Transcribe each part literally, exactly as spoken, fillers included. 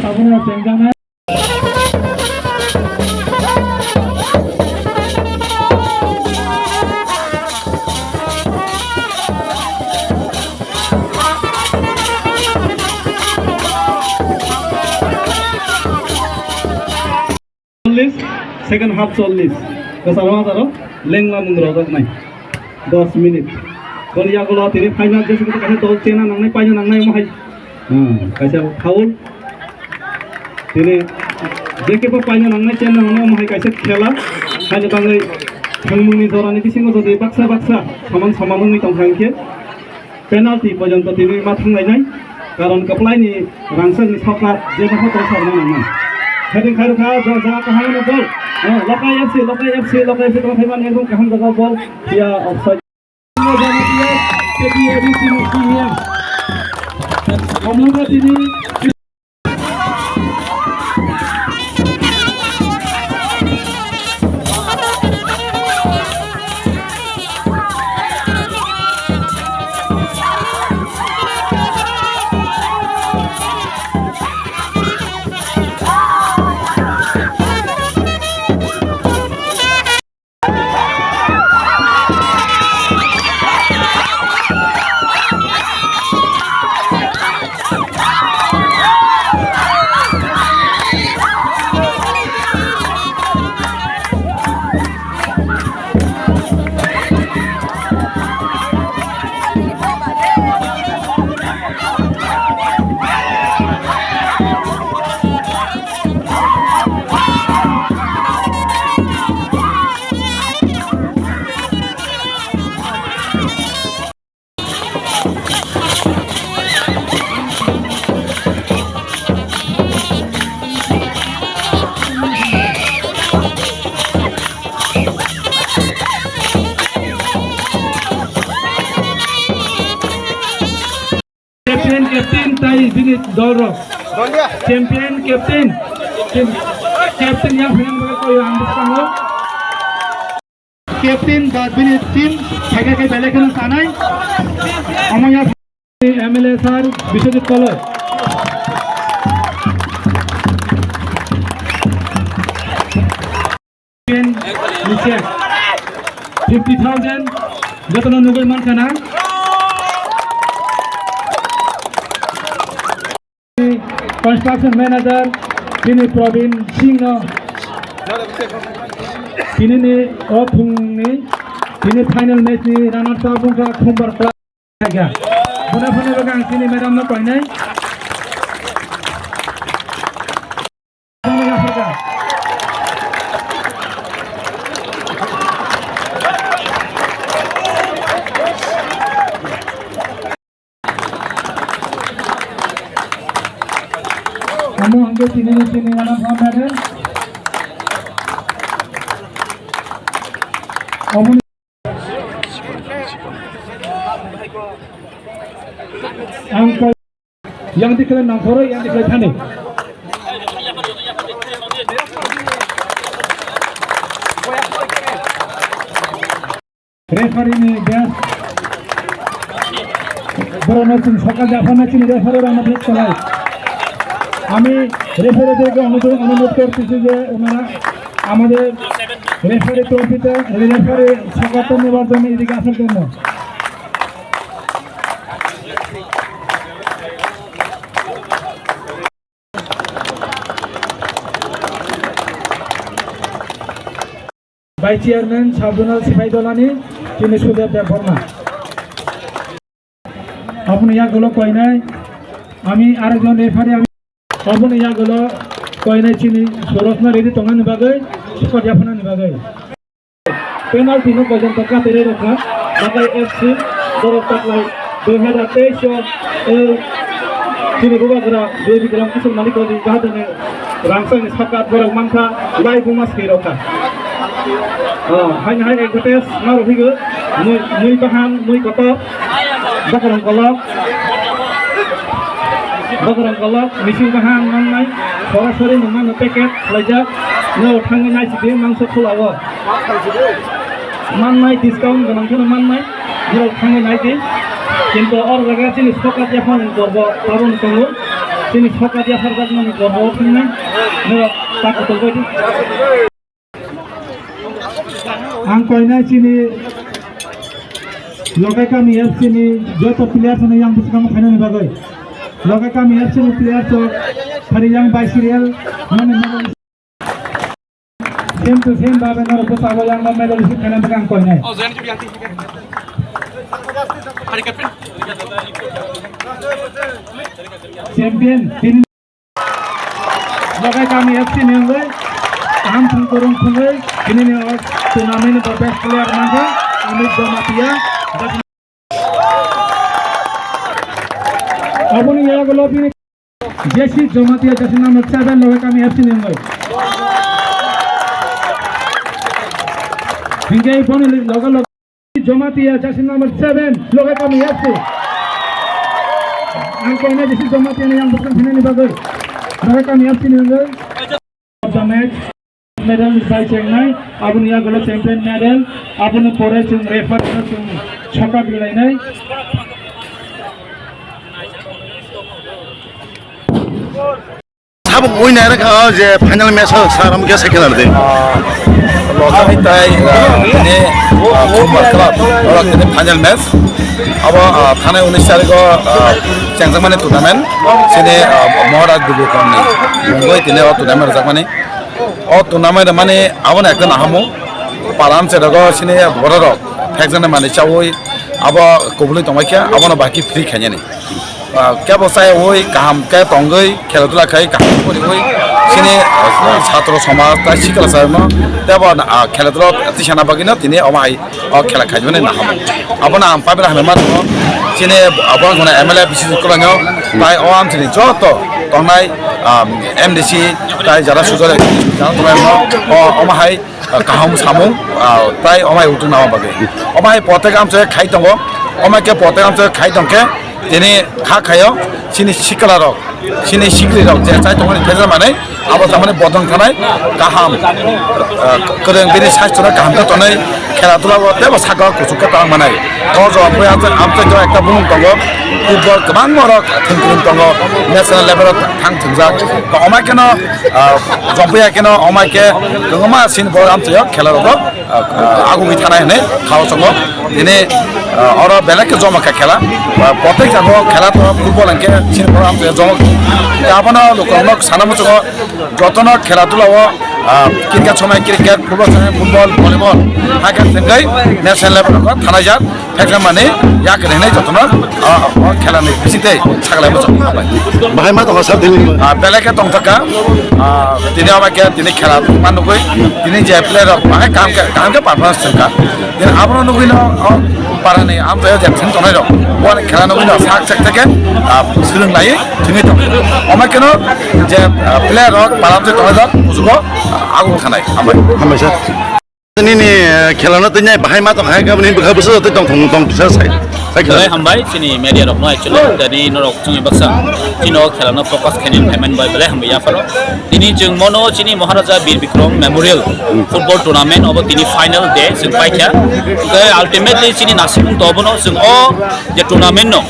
Abono chengjaknai. Chollish, second half chollish. Kwcharo ajaro lengma mung rojak nai. Dos minute. Boni yagulo tini final jesa kaisa dol chena nangnai, paina nangnai omo hai. Hmm, kaisa foul. Tini jekebo paina nangnai, chena nangnai omo hai kaisa khela. Haini bagwi thangmungni jorani bisingo jodi baksa baksa saman saman wngwi tongkha hinkhe. Penalty porjonto tini ma thanglainai, karon kwplaini rangchakni sokha jeba hotel sarna nangma. Heading khairokha, ja, ja, kaham no goal. Oh, Lokai F C, Lokai F C, Lokai F C tongthai mani ekdom kaham jaga goal. Ya, offside. Omo tini Captain, captain tai bini dol rok. Champion, captain. Team, captain yang final bagwi koi ang bwskango. Captain ba bini team phaikha khe belai kheno sanai. Omo ya M L A sir Biswajit Koloi. Fifty thousand jotono nugwi mankha na. Construction manager bini Probin Singh no tini ni o phung ni tini final match ni runners up wngkha Khumbar Club. Bona phone bagwi ang chini madam no koinai. Omo hwnkhe tini ni chini madam phone bagwi. Omo Ang koi yang dikhle nangkhoro, yang dikhle thani. Referee ni best. Boro no chwng sokha japhana chini referee rok no best khlai. আমি রেফারিদেরকে অনুরোধ, অনুরোধ করতেছি যে ওনারা আমাদের রেফারি ট্রফিতে, রেফারি সকাতে নেবার জন্য এদিকে আসার জন্য। Vice Chairman Sub Zonal Sipai Dolani, chini Sudeb Debbarma. Aboni yagulo koinai, ami arekjon referee, ami Aboni yagulo koinai chini Surosna ready tongnani bagwi, squad yaphanani bagwi. Penalty no koijon to katere rokha, Bakai F C, borok taklai dui hazar teis o, eh, chini bubagra, Devi Gram Kishore Manik Rodi, bahadane rangchakni sakat borok mankha, lai buma swi rokha. Oh, haini hai advertise ma rok higo, mui, mui bahan, mui kotor, bakarang kolok. Bagrang kolok, mising bahan mannai, sorasori no mano packet khlaijak, no thangwi naisidi mangso khulao. Mannai discount gwnang kheno mannai, no thangwi naidi. Kintu or jaga chini sokat yaphang korbo tabon tongo. Ini soka dia sarjak nang kormo thangna. Nero tak tolbai di. Ang koinai chini Logai Kami F C ni joto player sano yang bwskango phainani bagwi. Logai Kami F C ni player sok hari yang by serial mane mane same to same babe norok bwskango yang medal receive khainani bagwi ang koinai. Champion tini Logai Kami F C ni wngwi kaham thwng kwrwng thwngwi tini ni o tournament ni best player mankha Amit Jamatia. Aboni yago lobini Jesse Jamatia, jersey number seven, Logai Kami F C ni wngwi. Hingke boni loge loge Jamatia, jersey number seven, Logai Kami F C. Ang koina bisi Jamatia ni yang bwswng phinani bagwi. Logai Kami F C ni wngwi. Of the match, medal bai chengnai, aboni yagulo champion medal, aboni pore chwng referee no chwng soka bilainai. Sabo winner kha je final match o sir am khe second de. Lojak hitai ne Football Club oro khe final match abo thanai unis tarikh o chengjakmani tournament sini Maharaj Dugu Kongni mungoi tini o tournament rwjakmani. O tournament mani abo na ekta nahamu palam se rogo sini borok rok thekjana mani chawi abo kubului tongbai khe abono baki free khainani. Ah, kebo chaywi kaham khe tongwi khela dula khai kaham khe poriwi chini, ah, satro somaj tai sikla sarokno tebo, ah, khela dula tisana bagwino tini omo hai o khela khaimani naham. Abono ang paibra hamya mano chini abo wngkha M L A bisi kwlangyo tai o amchini joto tongnai, ah, M D C tai jara sujare jara tongnai no o omo hai ah, kaham samung, ah, tai omai utung nama bagwi. Omai potek amchoi khai tongo, omai ke potek amchoi khai tongkhe, tini kha khayo, chini sikla rok, chini sikli rok, je chai tongmani thesa manai, abo tamani bodong thanai, kaham, ah, kwrwng bini sasthoro kaham khe tonai, khela dula bo tebo saka kuchuk khe tang manai. O jo amchoi, amchoi jo ekta bumung tongo, football kwbangma rok thwng kwrwng tongo, national level o thang thwngjak. Omai kheno, ah, jompuya kheno omai khe kwbangma sin bor amchoi khela rok, ah, ah, agugwi thanai hwnwi khao chongo. Tini, ah, oro belai khe joma kha khela. Ah, protek jago khela to football hwnkhe sin bor amchoi joma. Abono lukurokno sana muchungo jotono khela dula o, ah, cricket somai cricket, football somai football, volleyball, hai khe thwngwi national level o thanaijak. Pheksa mani yak rene jotono, ah, o khela ni bising tei saklai muchung. Bahai ma tongkha sir tini? Ah, belai khe tongthaka. Ah, tini abo khe tini khela ma nugwi tini je player rok bahai kaham khe, kaham khe performance thwngkha. Tini abono nugwi no o para ni amchoi je thwng tongnai rok bo khela nugwi no sak sak theke, ah, swrwng lai thwngwi tong. Omo kheno je, ah, player rok para amchoi tongnai rok musugo, ah, agu khanai hambai. Hambai sir. Nini, eh, khela no tini bahai ma tong hai ka bini bwkha bwsa tong tong tong kisa sai. Sai khela. Belai hambai chini media rok no actually tini norok chwngwi baksa chini o khela no focus khainai phaimani bai belai hambai yapharo. Tini chwng mono chini Maharaja Bir Bikram Memorial Football Tournament obo tini final day chwng paikha. Tei ultimately chini nasimung to obono chwng o je tournament no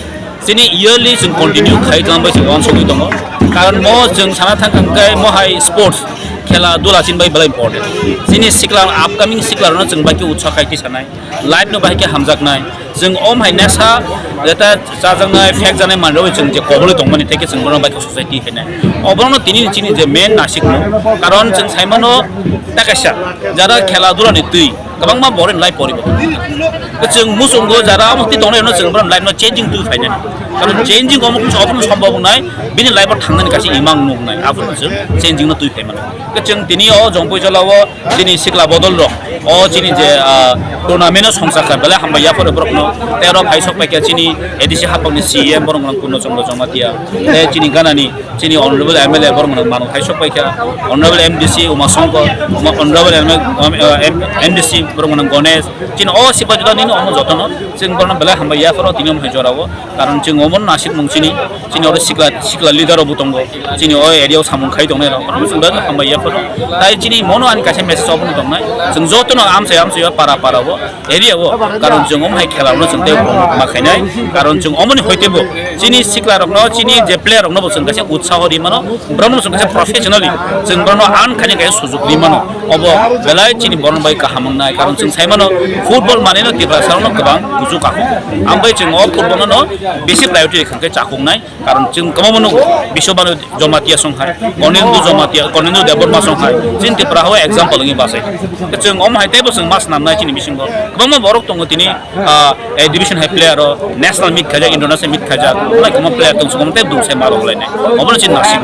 chini yearly chwng continue khai tongbai se wansugwi tongo. Karon mo chwng sana thang kha hwnkhe mo hai sports khela dula chini bai belai important. Chini sikla upcoming sikla rokno chwng bai khe utsa khai khe sanai. Life no bai khe hamjaknai. Chwng om hai nesa jeta chajaknai, phekjaknai manrwi chwng je kobolo tongmani tei khe chwng bono bai khe society khainai. Obono tini chini je main nasikno. Karon chwng saimano tei kaisa jara khela dula ni twi kwbangma borok ni life poribo. Chwng muchungo jara omo twi tongnai rokno chwng bono life no changing twi phainani. Karon changing omo khe obono sombhob wngnai, bini life o thangnani kaisa imang nuknai, abono chwng changing no twi phaimano. Khe chwng tini o Jongpui jala o chini sikla bodol rok, o chini je, ah, tournament o songchar kha belai hambai yapharo borokno, tei oro phai sok paikha chini A D C haphangni C E M borok rok Purno Chandra Jamatia, tei chini ganani chini honorable M L A borok rok mano thai sok paikha, honorable M D C Uma Shankar, Uma-, honorable M L A, um, uh, M-, M D C borok rok Ganesh, chini o sipai juda nini omo jotono chwng borokno belai hambai yapharo tini omo hai jorao, karon chwng omo nasikmung chini, Chini oro sikla, sikla leader rok bo tongo. Chini o area o samung khai tongnai rok. Oro chwng bai hambai ya phano. Tai chini mono ani kaisa message obo tongnai. Chwng joto no amchai amchai o para para o area o. Karon chwng omo hai khela rok no chwng tei ma khainai. Karon chwng omo ni hoite bo chini sikla rok no, chini je player rok no bo chwng kaisa utsaho ri mano. Borok no chwng kaisa professionally chwng borok no an khaini kaisa sujuk ri mano. Obo belai chini borok bai kaham wngnai. Karon chwng sai mano football mane no Tiprasa rok no kwbang kuchuk kaham. Ambai chwng o football no bisi priority rikha khe chakung nai. Karon chwng kwbangma nugo, Biswabanu Jamatia song hai, Kornendu Jamatia, Kornendu Debbarma song hai, chini Tripura o example wngwi bachai. Chwng omo hai teibo chwng mas namnai chini bisingo. Kwbangma borok tongo tini, ah, A division hai player o, national meet khaijak, international meet khaijak, omo player tong song tei dum sai maro lai nai. Omo chini nasib.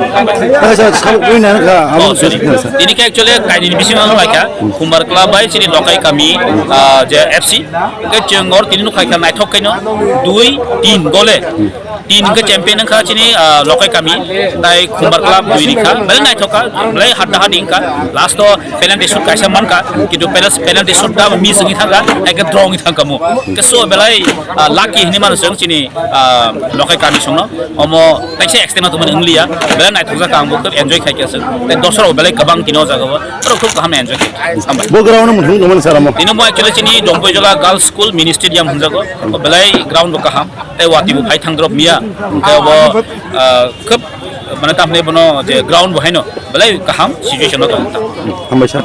Kaisa samuk win na kha, amo Oh, sorry. Tini khe actually kaini bisingo wng lai kha, Khumbar Club bai chini Lokai Kami, ah, je F C. Khe chwng or tini nuk khai kha naithok khaino, dui, tin gole. Tin hwnkhe champion wngkha chini, ah, Lokai Kami, tai Khumbar Club dui rikha, belai naithok kha, belai hadda hadi wngkha, last o penalty shoot kaisa mankha, kintu penal-, penalty shoot da miss wngwi thangkha, eke draw wngwi thangkha mo. Hwnkhe so belai, ah, lucky hinwi mano chwng chini, ah, Lokai Kami songno, omo taisa extend ma tongmani wngliya, belai naithokjak ang bo khub enjoy khaikha chwng, tai dosra rok belai kwbang tini o jaga o, borok khub kaham enjoy khaikha, hambai. Bo ground no muthung tongmani sara mo. Tini mo actually chini Dongpoijola Girls School mini stadium hwnjago, o belai ground bo kaham. Tei watwi bo phai thang drop miya. Tei bo, ah, khub, mane, tamni bono je ground bo haino belai kaham situation o tong. Hambai sir.